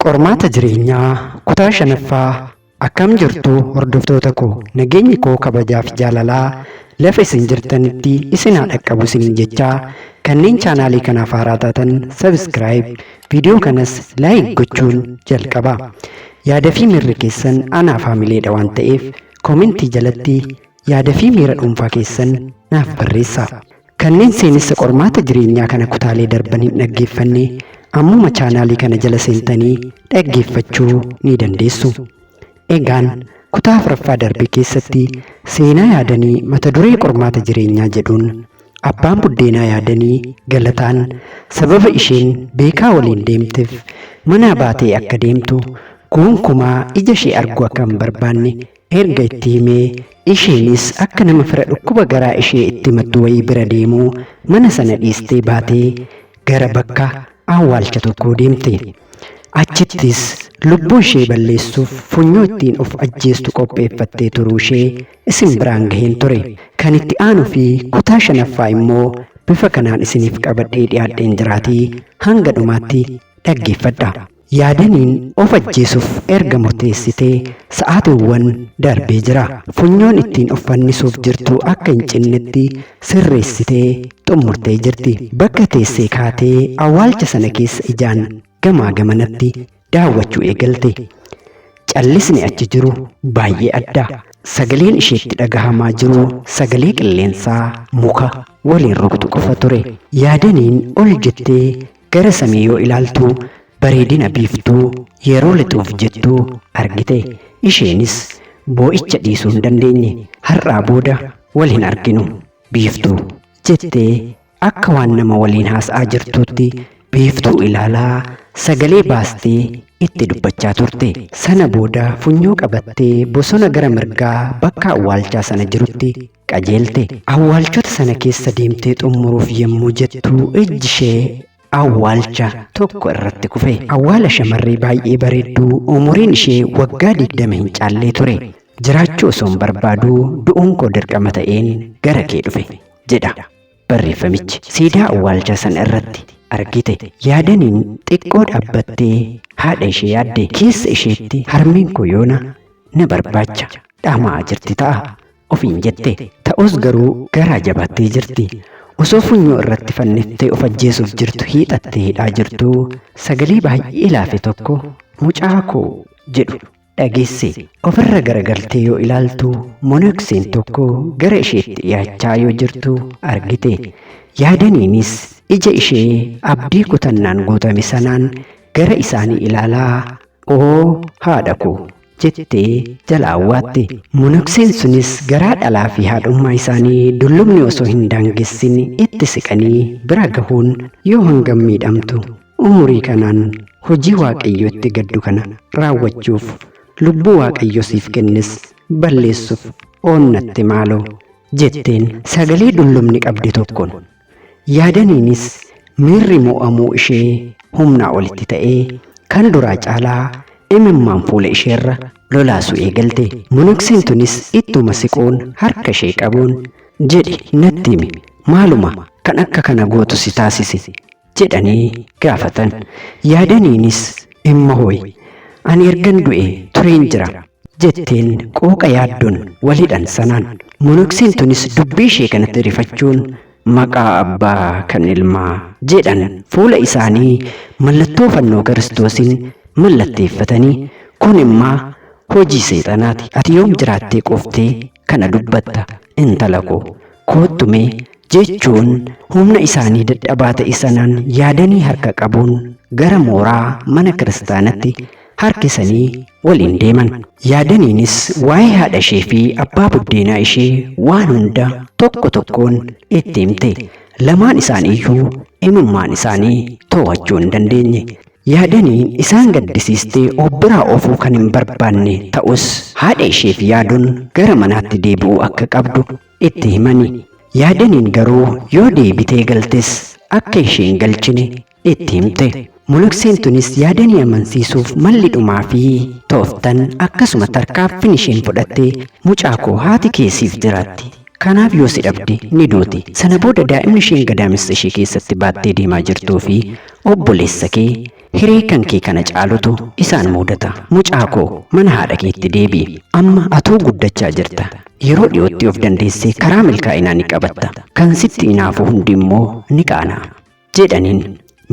Qormaata jireenyaa kutaa shanaffaa. Akkam jirtu hordoftoota koo? Nageenyi koo kabajaaf jaalalaa lafa isin jirtanitti isin haa dhaqqabu isiniin jechaa, kanneen chaanaalii kanaaf haaraa taatan subscribe, viidiyoo kanas like gochuun jalqaba. Yaada fi miirri keessan anaaf haamileedha waan ta'eef koomentii jalatti yaada fi miira dhuunfaa keessan naaf barreessaa. Kanneen seenessa qormaata jireenyaa kana kutaalee darban hin dhaggeeffanne ammuma chaanaalii kana jala seentanii dhaggeeffachuu ni dandeessu. Egaan kutaa afuraffaa darbe keessatti seenaa Yaadanii mata duree qormaata jireenyaa jedhuun abbaan buddeenaa Yaadanii Galataan sababa isheen Beekaa waliin deemteef manaa baatee akka deemtu gonkumaa ija ishee arguu akka hin barbaanne erga itti himee, isheenis akka nama fira dhukkuba garaa ishee itti himattu wayii bira deemuu mana sana dhiistee baatee gara bakka awwaalcha tokkoo deemte. Achittis lubbuu ishee balleessuuf funyoo ittiin of ajjeestu qopheeffattee turuu ishee isin biraan gaheen ture. Kan itti aanu fi kutaa shanaffaa immoo bifa kanaan isiniif qabadhee dhiyaadheen jiraatii hanga dhumaatti dhaggeeffadha. Yaadaniin of ajjeesuuf erga murteessitee sa'aatiiwwan darbee jira. Funyoon ittiin of fannisuuf jirtu akka hin cinnetti sirreessitee xummurtee jirti. Bakka teessee kaatee awwaalcha sana keessa ijaan gamaa gamanatti daawwachuu eegalte. Callisni achi jiru baay'ee adda. Sagaleen isheetti dhagahamaa jiru sagalee qilleensaa muka waliin rukutu qofa ture. Yaadaniin ol jettee gara samii yoo ilaaltu bareedina biiftuu yeroo lixuuf jettu argite. Isheenis boo'icha dhiisuu hin dandeenye. Har'aa booda wal hin arginu biiftuu jettee akka waan nama waliin haasa'aa jirtuutti biiftuu ilaalaa sagalee baastee itti dubbachaa turte. Sana booda funyoo qabattee bosona gara mirgaa bakka awwaalchaa sana jirutti qajeelte. Awwaalchota sana keessa deemtee xumuruuf yommuu jettu ijji ishee awwaalcha tokko irratti kufe. Awwaala shamarree baay'ee bareedduu umuriin ishee waggaa 20 hin caallee ture. Jiraachuu osoo hin barbaaduu du'uun koo dirqama ta'een gara kee dhufe jedha barreeffamichi. Siidaa awwaalchaa sana irratti argite. Yaadaniin xiqqoo dhaabbattee haadha ishee yaadde. Keessa isheetti harmeen koo yoona na barbaacha dhama'aa jirti ta'a ofiin jette. Ta'us garuu garaa jabaattee jirti. Osoo funyoo irratti fanniftee of ajjeesuuf jirtu hiixattee hidhaa jirtuu sagalee baay'ee laafe tokko mucaa koo jedhu dhageesse. Ofirra garagaltee yoo ilaaltu monokseen tokko gara isheetti dhiyaachaa yoo jirtu argite. Yaadaniinis ija ishee abdii kutannaan guutame sanaan gara isaanii ilaalaa oo haadha koo jettee jala awwaatte. Monokseen sunis garaa dhalaa fi haadhummaa isaanii dullumni osoo hin daangessin itti siqanii bira gahuun yoo hangam miidhamtu umurii kanaan hojii Waaqayyootti gaddu kana raawwachuuf lubbuu Waaqayyo siif kennes balleessuuf oonnatte maaloo jetteen sagalee dullumni qabde tokkoon. Yaadaniinis miirri mo'amuu ishee humnaa olitti ta'ee kan duraa caalaa imimmaan fuula isheerra lolaasuu eegalte. Monokseen tunis ittuma siquun harka ishee qabuun jedhi natti himi maaluma kan akka kana gootu si taasise jedhanii gaafatan. Yaadaniinis Immahoy ani ergan du'e tureen jira jetteen qooqa yaaddoon wal hidhan sanaan. Monokseen tunis dubbii ishee kanatti rifachuun maqaa abbaa kan ilmaa jedhan fuula isaanii mallattoo fannoo Kiristoosiin mallatteeffatanii kun immaa hojii seexanaati. Ati yoom jiraattee quuftee kana dubbatta intala koo koottu mee jechuun humna isaanii dadhabaa ta'e sanaan yaadanii harka qabuun gara mooraa mana kiristaanatti harkisanii waliin deeman. Yaadaniinis waa'ee haadha ishee fi abbaa buddeenaa ishee waan hunda tokko tokkoon itti himte. Lamaan isaaniiyyuu imimmaan isaanii to'achuu hin dandeenye. Yaadaniin isaan gaddisiistee of biraa oofuu kan hin barbaanne ta'us haadha isheef yaaduun gara manaatti deebi'uu akka qabdu itti himani. Yaadaniin garuu yoo deebitee galtes akka ishee hin galchine itti himte. Molokseen tunis Yaadanii amansiisuuf malli dhumaa fi tooftan akkasuma tarkaaffin isheen fudhatte mucaa koo haati kee siif jiraatti. Kanaaf yoo si dhabde ni duuti. Sana booda daa'imni isheen gadaamessa ishee keessatti baattee deemaa jirtuu fi obboleessa kee Hiree kan kee kana caalutu isaan mudata. Mucaa koo, mana haadha keetti deebi'i. Amma atuu guddachaa jirta. Yeroo dhiyootti of dandeessee karaa milkaa'inaa ni qabatta. Kan sitti hinaafu hundi immoo ni qaana'a, jedhaniin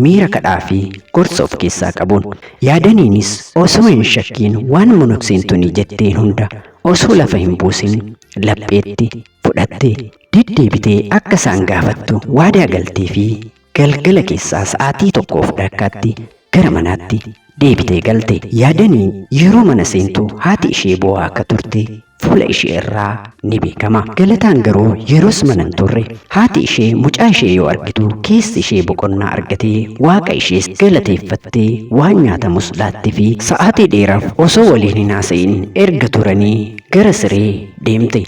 miira kadhaa fi gorsa of keessaa qabuun. Yaadaniinis osoo hin shakkiin waan monokseen tuni jetteen hunda osoo lafa hin buusin lapheetti fudhatte. Deddeebitee akka isaan gaafattu waadaa galtee fi galgala keessaa sa'aatii tokkoof dhakkaatti gara manaatti deebitee galte. Yaadaniin yeroo mana seentu haati ishee boo'aa akka turte fuula ishee irraa ni beekama. Galataan garuu yeroos mana hin turre. Haati ishee mucaa ishee yoo argitu keessi ishee boqonnaa argatee waaqa ishees galateeffattee waan nyaatamus laatte fi sa'aatii dheeraaf osoo waliin hin haasa'in erga turanii gara siree deemte.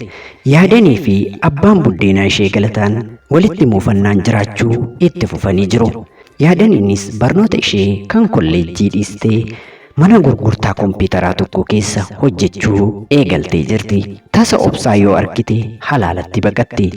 Yaadanii fi abbaan buddeenaa ishee Galataan walitti muufannaan jiraachuu itti fufanii jiru. Yaadaniinis barnoota ishee kan kolleejjii dhiistee mana gurgurtaa kompiitaraa tokko keessa hojjechuu eegaltee jirti. Tasa Obsaa yoo argite halaalatti baqatti.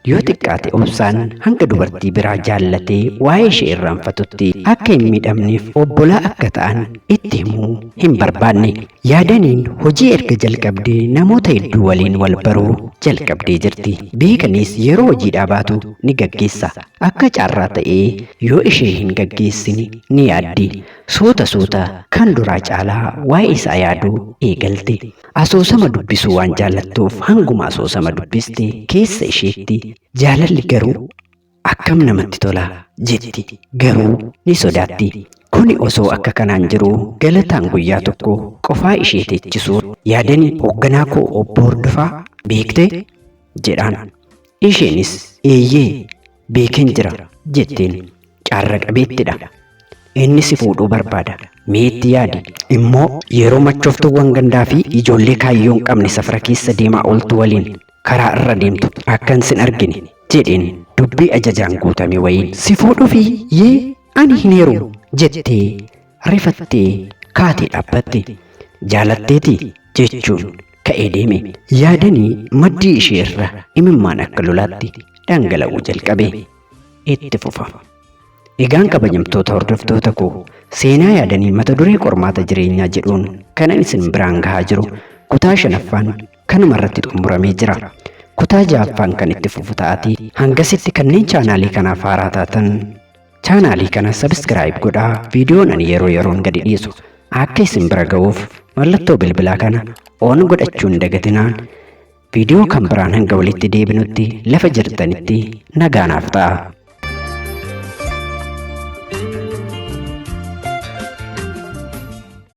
Yoo xiqqaate Obsaan hanga dubartii biraa jaallatee waa'ee ishee irraanfatutti akka hin miidhamneef obbolaa akka ta'an itti himuu hin barbaanne. Yaadaniin hojii erga jalqabdee namoota hedduu waliin wal baruu jalqabdee jirti. Beekanis yeroo hojiidhaa baatu ni gaggeessa. Akka carraa ta'ee yoo ishee hin gaggeessine ni yaaddi. Suuta suuta kan duraa caalaa waa'ee isaa yaaduu eegalte. Asoosama dubbisuu waan jaallattuuf hanguma asoosama dubbiste keessa isheetti jaalalli garuu akkam namatti tola jetti. Garuu ni sodaatti. Kuni osoo akka kanaan jiruu Galataan guyyaa tokko qofaa ishee teechisuu yaadanii hoogganaa koo obbo Hordofaa beektee jedhaan. Isheenis eeyyee beekeen jira jetteen. Carra qabeettidha. Inni si fuudhuu barbaada. Mee itti yaadi. Immoo yeroo machooftuuwwan gandaa fi ijoollee kaayyoo hin qabne safara keessa deemaa ooltu waliin karaa irra deemtu akkan sin argine jedheen dubbii ajajaan guutame wayiin. Si fuudhuufi yee ani hin heerumu jettee rifattee kaatee dhaabbatte. Jaalatteeti jechuun ka'ee deeme. Yaadanii maddii ishee irra imimmaan akka lolaatti dhangala'uu jalqabe. Itti fufa. Egaan kabajamtoota hordoftoota koo, seenaa Yaadanii mata duree qormaata jireenyaa jedhuun kanan isin biraan gahaa jiru kutaa shanaffaan kanuma irratti xumuramee jira. Kutaa ja'affaan kan itti fufu ta'atii hangasitti kanneen chaanaalii kanaaf haaraa taatan chaanaalii kana sabiskiraayib godhaa, viidiyoon ani yeroo yeroon gadi dhiisu akka isin bira ga'uuf mallattoo bilbilaa kana on godhachuun dagatinaan. Viidiyoo kan biraan hanga walitti deebinutti lafa jirtanitti nagaanaaf ta'a.